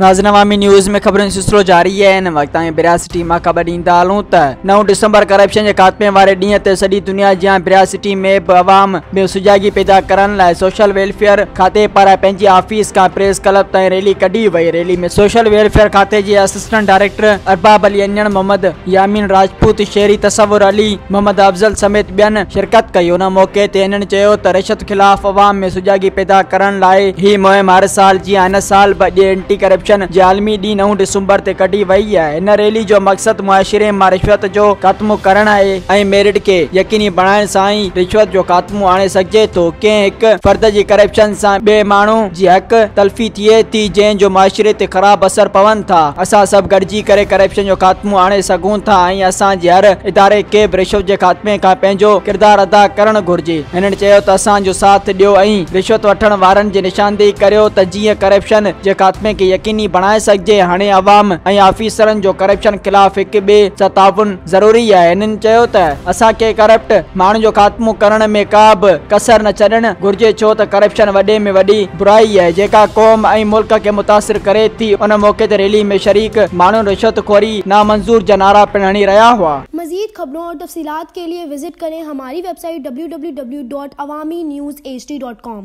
ناظرين عوامي نيوز ۾ خبرن جو سلسلو جاري آهي. هن وقت تائين ڀريا سٽي مان خبر ڏيندا هلون ته 9 ڊسمبر ڪرپشن جي خاتمي واري ڏينهن تي سڄي دنيا جيان ڀريا سٽي ۾ به عوام ۾ سجاڳي پيدا ڪرڻ لاء سوشل ويلفيئر کاتي پاران پنهنجي آفيس کان پريس ڪلب تائين ريلي ڪڍي وئي. ريلي ۾ سوشل ويلفيئر کاتي جي اسسٽنٽ ڊائريڪٽر ارباب علي انڙ، محمد يامين راجپوت، شهري تصور علي، محمد افضل سميت ٻين شرڪت ڪئي. ان موقعي تي هنن چيو ته رشوت خلاف عوام ۾ سجاڳي پيدا ڪرڻ لاء هي مهم هر سال جيان هن سال به اڄ اينٽي ڪرپشن جي عالمي ڏينهن 9 ڊسمبر تي ڪڍي وئي آهي. هن ريلي جو مقصد معاشري مان رشوت جو خاتمو ڪرڻ آهي ۽ ميرٽ کي يقيني بڻائڻ سان ئي رشوت جو خاتمو آڻي سگهجي ٿو. ڪنهن هڪ فرد جي ڪرپشن سان ٻئي ماڻهو جي حق تلفي ٿئي ٿي جنهن جو معاشري تي خراب اثر پون ٿا. اسان سڀ گڏجي ڪري ڪرپشن جو خاتمو آڻي سگهون ٿا ۽ اسان جي هر اداري کي به رشوت جي خاتمي کان پنهنجو ڪردار ادا ڪرڻ گهرجي. هنن چيو ته اسان جو ساٿ ڏيو ۽ رشوت وٺڻ وارن جي نشاندهي ڪريو ته جيئن ڪرپشن جي خاتمي کي يقيني بڻائي سگهجي. هاڻي عوام ۽ آفيسرن جو ڪرپشن خلاف هڪ ٻئي سان تعاون ضروري آهي. هنن چيو ته اسان کي ڪرپٽ ماڻهن جو خاتمو ڪرڻ ۾ ڪا به ڪسر نه ڇڏڻ گهرجي ڇو ته ڪرپشن وڏي ۾ وڏي برائي آهي جيڪا قوم ۽ ملڪ کي متاثر ڪري ٿي. ان موقعي تي ريلي ۾ شريڪ ماڻهن رشوت خوري نامنظور جا نعرا پڻ هڻي رهيا هئا. मज़ीद खबरों और तफसीलात के लिए विज़िट करें हमारी वेबसाइट www.awamiNewsHD.com।